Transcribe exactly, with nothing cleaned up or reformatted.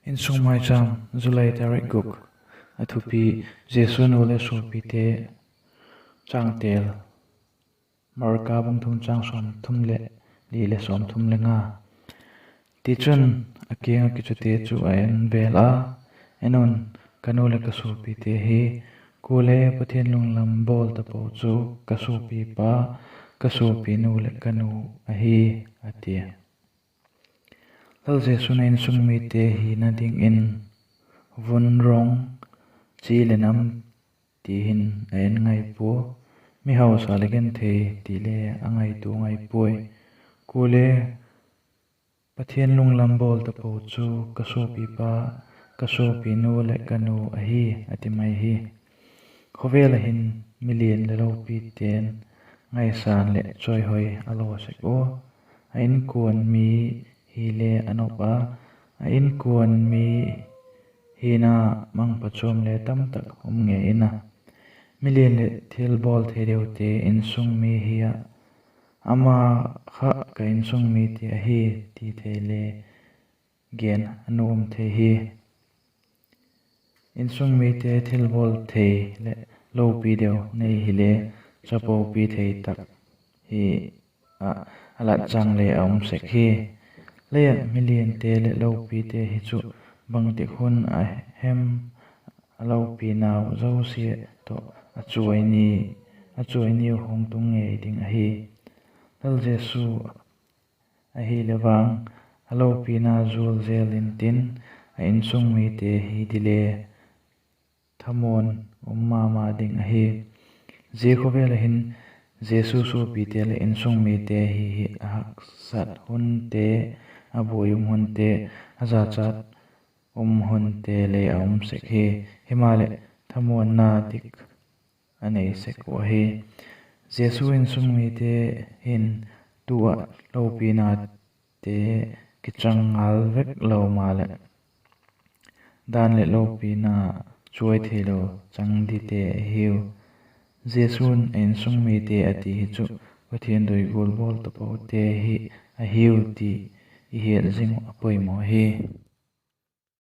Insung Maicham, July tarik guk. A thupi: Jesu nu leh suapite. Changtel: Marka bung thum chang sawmthum leh li leh sawmthum le nga. Tichun, a kiang ah kichute chu a en vêl a, En un, ka nu leh ka suapite hi; kuale Pathian lunglam bawl tapo chu ka suapipa, ka suapinu leh ka nu ahi, a tia. Lal Jesu'n a insung mite hina dingin vun, rong, chi leh nam ti hin a en ngai pua. Mihausa leh genthei ti le a ngaitua ngai puai. Kuale Pathian lunglam bawl tapo chu ka suapipa, ka suapinu leh ka nu ahi, a ti mai hi. Khawvel ah hin milian leh lopite'n ngaisan leh chawihoi a law sek ua, a inkuan mi hile a nop a, a inkuan mi hina mangpha chuam le tamtak um ngei in a. Milian leh thilbawl thei deute insung mi hi ah, ama kha ka insung mite ahi ti thei le gen a nuam thei hi. Insung mite thilbawl thei leh lopi deu nei hile, chapopi thei tak hi ah a lat chang le a um sek hi. Lei ah miliante leh lopite hi chu bangtik hun a hem a lopinau zosia tawh a chuai niu hung tung ngei ding ahi. Lal Jesu ahile vang, a lopina zual zel intin, a insung mite hi dile thamuan um ma ma ding ahi. Zia khawvel ah hin Jesu suapite leh insung mite hi hi a haksat hunte, a buai um hunte, a zachat um hunte le a um sek hi. Himaleh, thamuanna dik a nei sek uh ahi. Jesu insung mite hin tu ah lopinate kichang ngal vek lo maleh, dan leh lopina chuai theilo chang dite ahiu. Jesu'n a insung mite a ti hi chu Pathian doi gual bawl tapote hi ahiu ti i hiat zing uh a poimaw hi.